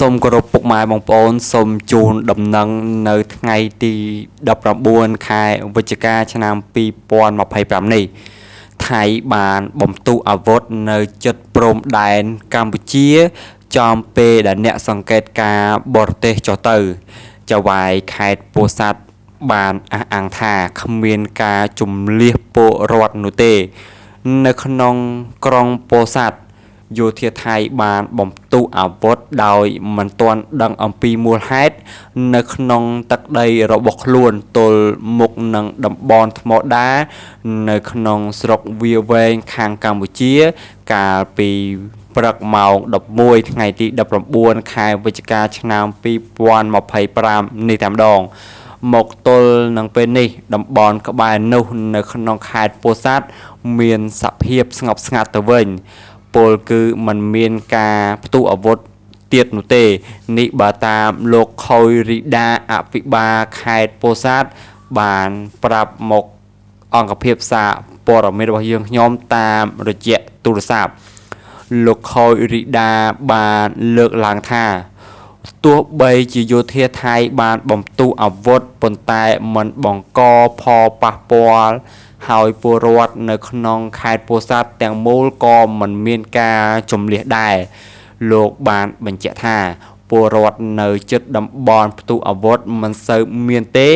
សូមគោរពពុកម៉ែបងប្អូនសូមជូនដំណឹងនៅថ្ងៃទី19ខែវិច្ឆិកាឆ្នាំ2025នេះថៃបានបំផ្ទុះអាវុធនៅជិតព្រំដែនកម្ពុជាចំពេលដែលអ្នកសង្កេតការបរទេសចុះទៅចៅហ្វាយខេត្តពោធិ៍សាត់បានអះអាងថាគ្មានការជម្លៀសពលរដ្ឋនោះទេនៅក្នុងក្រុងពោធិ៍សាត់យោធាថៃបានបំផ្ទុះអាវុធដោយមិនទាន់ដឹងអំពីមូលហេតុនៅក្នុងទឹកដីរបស់ខ្លួនទល់មុខនឹងតំបន់ថ្មដានៅក្នុងស្រុកវាលវែងខាងកម្ពុជាកាលពីព្រឹកម៉ោង11ថ្ងៃទី19ខែវិច្ឆិកាឆ្នាំ2025នេះតែម្ដងមកទល់នឹងពេលនេះតំបន់ក្បែរនោះនៅក្នុងខេត្តពោធិ៍សាត់មានសភាពស្ងប់ស្ងាត់ទៅវិញពលគឺมันមានការផ្ទុះអាវុធទៀតនោះទេនេះបើតាមលោកខុយរីដាអភិបាលខេត្តពោធិ៍សាត់បានប្រាប់មកអង្គភាពសារព័ត៌មានរបស់យើងខ្ញុំតាមរយៈទូរស័ព្ទលោកខុយរីដាបានលើកឡើងថាទោះបីជាយោធាថៃបានបំផ្ទុះអាវុធប៉ុន្តែមិនបង្កផលប៉ះពាល់ហើយពលរដ្ឋនៅក្នុងខេត្តពោធិ៍សាត់ទាំងមូលក៏មិនមានការជម្លៀសដែរលោកបានបញ្ជាក់ថាពលរដ្ឋនៅជិតតំបន់ផ្ទុះអាវុធមិនសូវមានទេ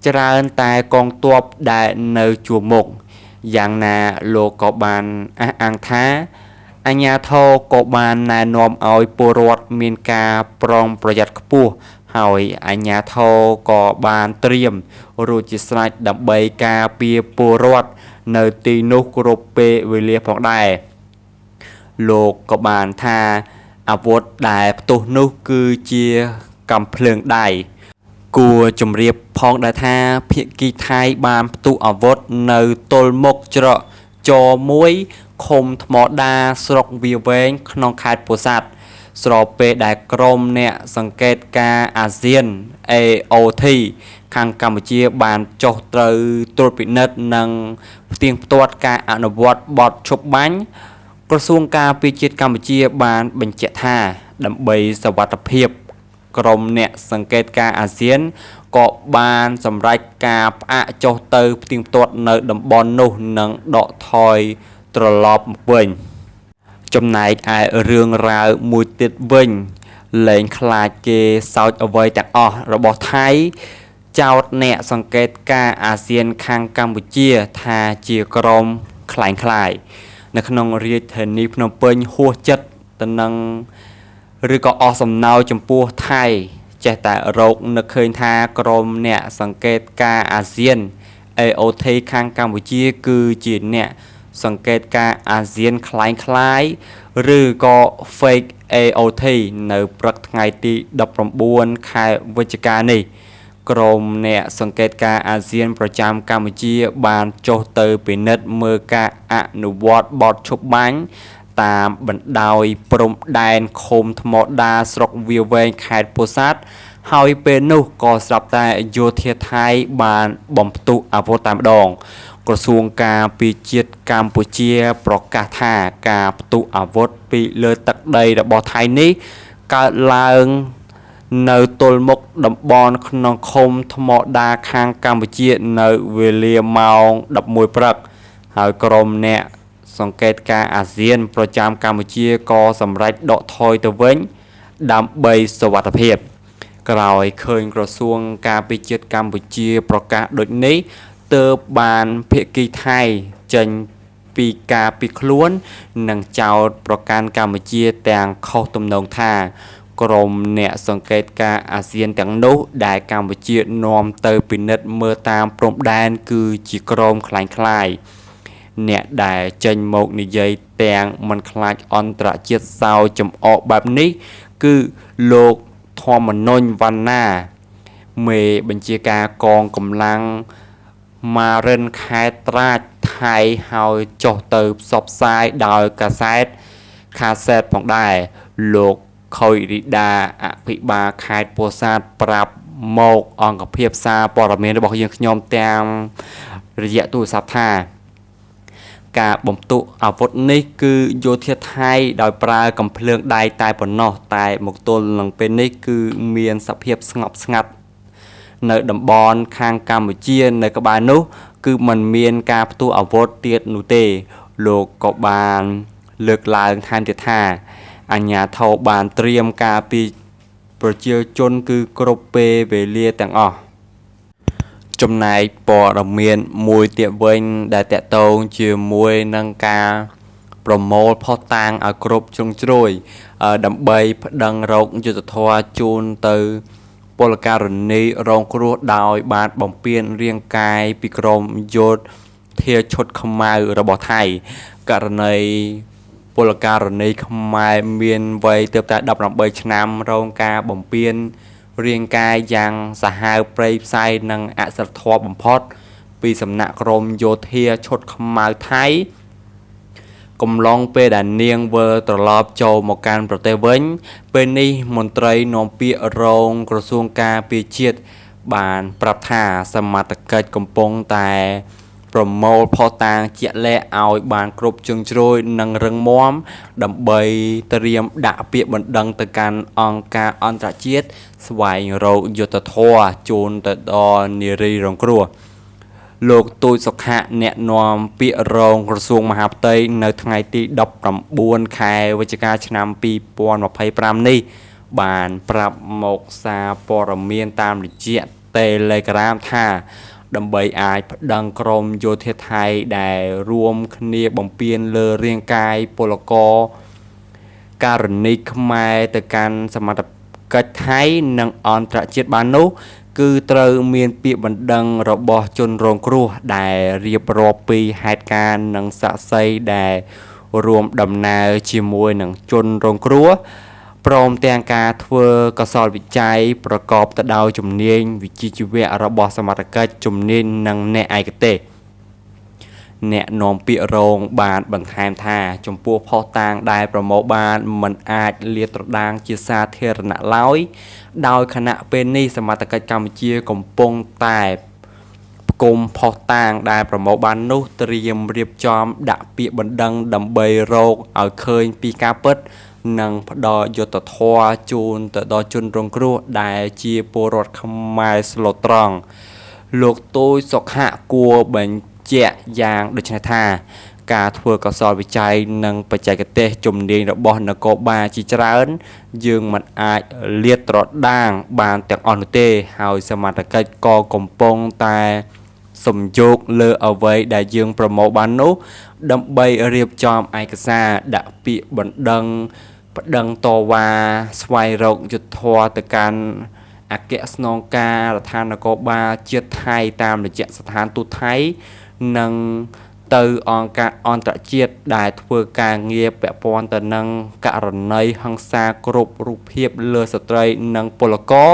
ច្រើនតែកងទ័ពដែលនៅជួរមុខយ៉ាងណាលោកក៏បានអះអាងថាអាជ្ញាធរក៏បានណែនាំឲ្យពលរដ្ឋមានការប្រុងប្រយ័ត្នខ្ពស់ហើយអាជ្ញាធរក៏បានត្រៀមរួចជាស្រេចដើម្បីការពារពលរដ្ឋនៅទីនោះគ្រប់ពេលវេលាផងដែរលោកក៏បានថាអាវុធដែលផ្ទុះនោះគឺជាកាំភ្លើងដៃគួរជម្រាបផងដែរថាភាគីថៃបានផ្ទុះអាវុធនៅទល់មុខច្រកច1ឃុំថ្មដាស្រុកវាលវែងក្នុងខេត្តពោធិ៍សាត់ស្របពេលដែលក្រុមអ្នកសង្កេតការអាស៊ាន AOT ខាងកម្ពុជាបានចុះត្រូវត្រួតពិនិត្យនិងផ្ទៀងផ្ទាត់ការអនុវត្តបទឈប់បាញ់ក្រសួងការពារជាតិកម្ពុជាបានបញ្ជាក់ថាដើម្បីសុវត្ថិភាពក្រុមអ្នកសង្កេតការអាស៊ានក៏បានសម្រេចការផ្អាកចុះទៅផ្ទៀងផ្ទាត់នៅតំបន់នោះនិងដកថយត្រឡប់មកវិញចំណែកឯរឿងរ៉ាវមួយទៀតវិញលែងខ្លាចគេសោចអ្វីទាំងអស់របស់ថៃចោទអ្នកសង្កេតការអាស៊ានខាងកម្ពុជាថាជាក្រុមក្លែងក្លាយនៅក្នុងរាជធានីភ្នំពេញហួសចិត្តទៅនឹងឬក៏អស់សំណោចចំពោះថៃចេះតែរកនឹកឃើញថាក្រុមអ្នកសង្កេតការអាស៊ាន AOT ខាងកម្ពុជាគឺជាអ្នកសង្កេតការអាស៊ានក្លែងក្លាយឬក៏ Fake AOT នៅព្រឹកថ្ងៃទី19ខែវិច្ឆិកានេះក្រុមអ្នកសង្កេតការអាស៊ានប្រចាំកម្ពុជាបានចុះទៅពិនិត្យមើលការអនុវត្តបទឈប់បាញ់តាមបណ្ដោយព្រំដែនឃុំថ្មដាស្រុកវាលវែងខេត្តពោធិ៍សាត់ហើយពេលនោះក៏ស្រាប់តែយោធាថៃបានបំផ្ទុះអាវុធតែម្ដងក្រសួងការពារជាតិកម្ពុជាប្រកាសថាការផ្ទុះអាវុធពីលើទឹកដីរបស់ថៃនេះកើតឡើងនៅទល់មុខតំបន់ក្នុងឃុំថ្មដាខាងកម្ពុជានៅវេលាម៉ោង11ព្រឹកហើយក្រុមអ្នកសង្កេតការអាស៊ានប្រចាំកម្ពុជាក៏សម្រេចដកថយទៅវិញដើម្បីសុវត្ថិភាពក្រោយឃើញក្រសួងការពារជាតិកម្ពុជាប្រកាសដូចនេះទើបបានភាគីថៃចេញពីការពីខ្លួននិងចោទប្រកាន់កម្ពុជាទាំងខុសទំនងថាក្រុមអ្នកសង្កេតការអាស៊ានទាំងនោះដែលកម្ពុជានាំទៅពិនិត្យមើលតាមព្រំដែនគឺជាក្រុមក្លែងក្លាយអ្នកដែលចេញមកនិយាយទាំងមិនខ្លាចអន្តរជាតិសោចំអកបែបនេះគឺលោកធម្មនុញ្ញវណ្ណាមេបញ្ជាការកងកម្លាំងម៉ារិនខេត្តត្រាចថៃហើយចុះទៅផ្សព្វផ្សាយដោយកាសែតខាសែតផងដែរលោកខុយរីដាអភិបាលខេត្តពោធិ៍សាត់ប្រាប់មកអង្គភាពសារព័ត៌មានរបស់យើងខ្ញុំទាំងរយៈទូរស័ព្ទថា ការបំផ្ទុះអាវុធនេះគឺយោធាថៃដោយប្រើកំភ្លើងដៃតែប៉ុណ្ណោះតែមកទល់នឹងពេលនេះគឺមានសភាពស្ងប់ស្ងាត់នៅតំបន់ខាងកម្ពុជានៅក្បែរនោះគឺមិនមានការផ្ទុះអាវុធទៀតនោះទេលោកក៏បានលើកឡើងថែមទៀតថាអាជ្ញាធរបានត្រៀមការពីប្រជាជនគឺគ្រប់ពេលវេលាទាំងអស់ចំណែកព័ត៌មានមួយទៀតវិញដែលតាក់ទងជាមួយនឹងការប្រមូលភស្តុតាងឲ្យគ្រប់ជ្រុងជ្រោយដើម្បីប្តឹងរកយុត្តិធម៌ជូនទៅពលករនីរងគ្រោះដោយបានបំពានរាងកាយពីក្រុមយោធាឈុតខ្មៅរបស់ថៃករណីពលករនីខ្មែរមានវ័យទើបតែ18ឆ្នាំរងការបំពានរាងកាយយ៉ាងសាហាវព្រៃផ្សៃនិងអសីលធម៌បំផុតពីសំណាក់ក្រុមយោធាឈុតខ្មៅថៃកំឡុងពេលដែលនាងវិលត្រឡប់ចូលមកកាន់ប្រទេសវិញពេលនេះមន្ត្រីនាំពាក្យរងក្រសួងការពារជាតិបានប្រាប់ថាសមត្ថកិច្ចកំពុងតែប្រមូលភស្តុតាងជាក់លាក់ឲ្យបានគ្រប់ជ្រុងជ្រោយនិងរឹងមាំដើម្បីត្រៀមដាក់ពាក្យបណ្ដឹងទៅកាន់អង្គការអន្តរជាតិស្វែងរកយុត្តិធម៌ជូនទៅដល់នារីរងគ្រោះលោកទូចសុខៈអ្នកនាំពាក្យរងក្រសួងមហាផ្ទៃនៅថ្ងៃទី19ខែវិច្ឆិកាឆ្នាំ2025នេះបានប្រាប់មកសារព័ត៌មានតាមរយៈ Telegram ថាដើម្បីអាចប្តឹងក្រុមយោធាថៃដែលរួមគ្នាបំពានលើរាងកាយពលករករណីខ្មែរទៅកាន់សមត្ថកិច្ចថៃនិងអន្តរជាតិបាននោះគឺត្រូវមានពាក្យបណ្ដឹងរបស់ជនរងគ្រោះដែលរៀបរាប់ពីហេតុការណ៍និងសាក្សីដែលរួមដំណើរជាមួយនឹងជនរងគ្រោះព្រមទាំងការធ្វើកោសលវិច័យប្រកបទៅដោយជំនាញវិជ្ជាជីវៈរបស់សមត្ថកិច្ចជំនាញនិងអ្នកឯកទេសអ្នកនាំពាក្យរងបានបន្ថែមថាចំពោះភស្តុតាងដែលប្រមូលបានមិនអាចលាតត្រដាងជាសាធារណៈឡើយដោយខណៈពេលនេះសមត្ថកិច្ចកម្ពុជាកំពុងតែផ្គុំភស្តុតាងដែលប្រមូលបាននោះត្រៀមរៀបចំដាក់ពាក្យបណ្ដឹងដើម្បីរកឲ្យឃើញពីការពិតនិងផ្ដល់យុត្តិធម៌ជូនទៅដល់ជនរងគ្រោះដែលជាពលរដ្ឋខ្មែរស្លូតត្រង់លោកទូចសុខៈគួរបញ្ជាក់យ៉ាងដូចនេះថាការធ្វើកោសលវិច័យនិងបច្ចេកទេសជំនាញរបស់នគរបាលជាច្រើនយើងមិនអាចលាតត្រដាងបានទាំងអស់នោះទេហើយសមត្ថកិច្ចក៏កំពុងតែសំយោគលើអ្វីដែលយើងប្រមូលបាននោះដើម្បីរៀបចំឯកសារដាក់ពាក្យបណ្ដឹងប្តឹងតវ៉ាស្វែងរកយុត្តិធម៌ទៅកាន់អគ្គស្នងការដ្ឋាននគរបាលជាតិថៃតាមរយៈស្ថានទូតថៃនិងទៅអង្គការអន្តរជាតិដែលធ្វើការងារពាក់ព័ន្ធទៅនឹងករណីហិង្សាគ្រប់រូបភាពលើស្ត្រីនិងពលករ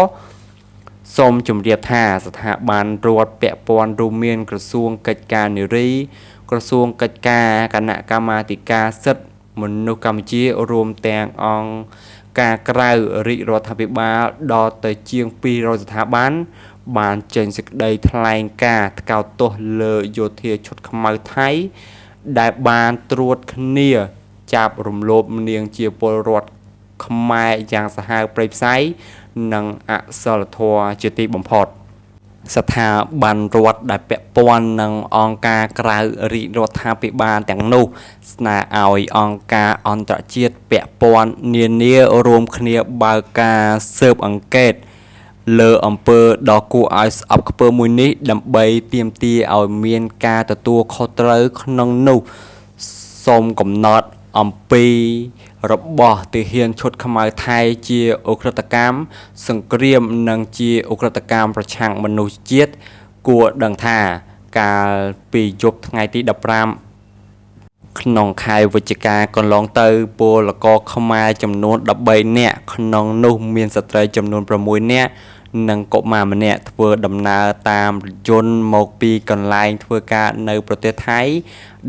សូមជម្រាបថាស្ថាប័នរដ្ឋពាក់ព័ន្ធរួមមានក្រសួងកិច្ចការនារីក្រសួងកិច្ចការគណៈកម្មាធិការសិទ្ធិមនុស្សកម្ពុជារួមទាំងអង្គការក្រៅរាជរដ្ឋាភិបាលដល់ទៅជាង200ស្ថាប័នបានចេញសេចក្តីថ្លែងការណ៍ថ្កោលទោសលើយោធាឈុតខ្មៅថៃដែលបានត្រួតគ្នាចាប់រំលោភនាងជាពលរដ្ឋខ្មែរយ៉ាងសាហាវព្រៃផ្សៃនិងអសីលធម៌ជាទីបំផុតស្ថាប័នរដ្ឋដែលពាក់ព័ន្ធនឹងអង្គការក្រៅរាជរដ្ឋាភិបាលទាំងនោះស្នើឲ្យអង្គការអន្តរជាតិពាក់ព័ន្ធនានារួមគ្នាបើកការស៊ើបអង្កេតលើអំពើដ៏គួរឲ្យស្អប់ខ្ពើមមួយនេះដើម្បីទាមទារឲ្យមានការទទួលខុសត្រូវក្នុងនោះសូមកំណត់អំពីរបស់ទាហានឈុតខ្មៅថៃជាឧក្រិដ្ឋកម្មសង្គ្រាមនិងជាឧក្រិដ្ឋកម្មប្រឆាំងមនុស្សជាតិគួរដឹងថាកាលពីយប់ថ្ងៃទី15ក្នុងខែវិច្ឆិកាកន្លងទៅពលករខ្មែរចំនួន13នាក់ក្នុងនោះមានស្ត្រីចំនួន6នាក់និងកុមារម្នាក់ធ្វើដំណើរតាមរថយន្តមកពីកន្លែងធ្វើការនៅប្រទេសថៃ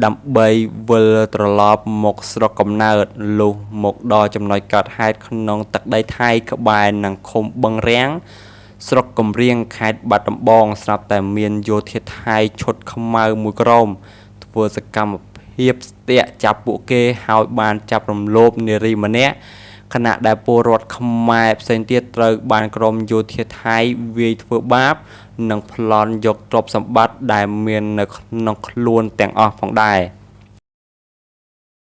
ដើម្បីវិលត្រឡប់មកស្រុកកំណើតលុះមកដល់ចំណុចកើតហេតុក្នុងទឹកដីថៃក្បែរនឹងឃុំបឹងរាំងស្រុកកំរៀងខេត្តបាត់ដំបងស្រាប់តែមានយោធាថៃឈុតខ្មៅមួយក្រុមធ្វើសកម្ម ភាពស្ទាក់ចាប់ពួកគេហើយបានចាប់រំលោភនារីម្នាក់ខណៈដែលពលរដ្ឋខ្មែរផ្សេងទៀតត្រូវបានក្រុមយោធាថៃវាយធ្វើបាប និងប្លន់យកទ្រព្យសម្បត្តិដែលមាននៅក្នុងខ្លួនទាំងអស់ផងដែរ។